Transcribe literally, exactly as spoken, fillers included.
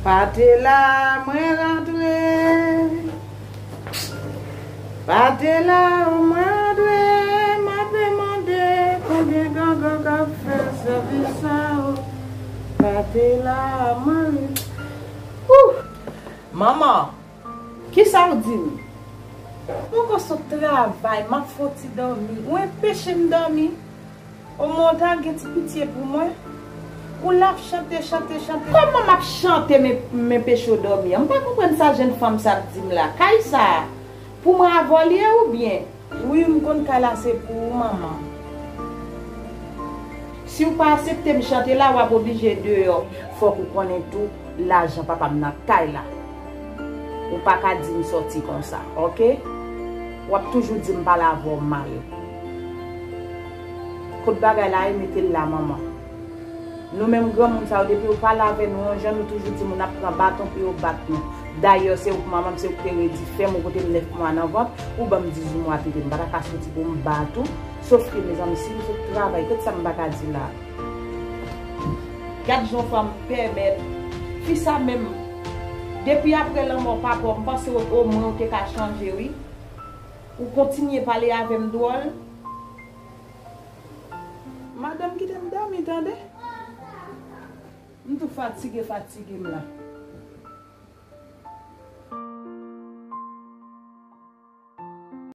Pate la, mwen rantre. Pate la, mwen rantre. M ape mande konbyen gangan k ap fè sèvis sa yo. Pate la, mwen. Ouh! Manman, kisa w di m? Mwen poko sot travay, m ap fè yon ti dòmi. Ou enpeche m dòmi. Omwen w ta gen ti pitye pou mwen. Ou la ap chante, chante, chante. Kòman m ap chante, m, m enpeche w dòmi an? M pa konprann sa jenn fanm sa ap di m la. Kay sa a, pou mwen avè w li ye oubyen? Wi, m konn kay la se pou ou, manman. Si w pa aksepte m chante la, w ap oblije deyò. Fòk ou konnen tou, lajan papa m nan kay la. Ou pa ka di m sòti konsa, oke? W ap toujou di m pale avè w mal. Kot bagay la ye, mete l la, manman. Nou menm granmoun sa yo, depi yo pale avè nou yon jan, nou toujou di moun ap pran baton pou yo bat nou. Dayè, se ou k manman m, se ou k te redi fè m, ou pote m nèf mwa nan vant, ou ban m dizuit mwa tete. M pa ta ka soti pou m bat ou. Sofke, mezanmi, si m sot travay, kot sa m pa ka di la? Gad jan w fè m pèmèt. Fi sa menm, depi apre lanmò papa w, m panse w, omwen w te ka chanje, wi. Ou kontinye pale avè m dwòl. Madanm, kite m dòmi, tande? M tou fatige, fatige m la.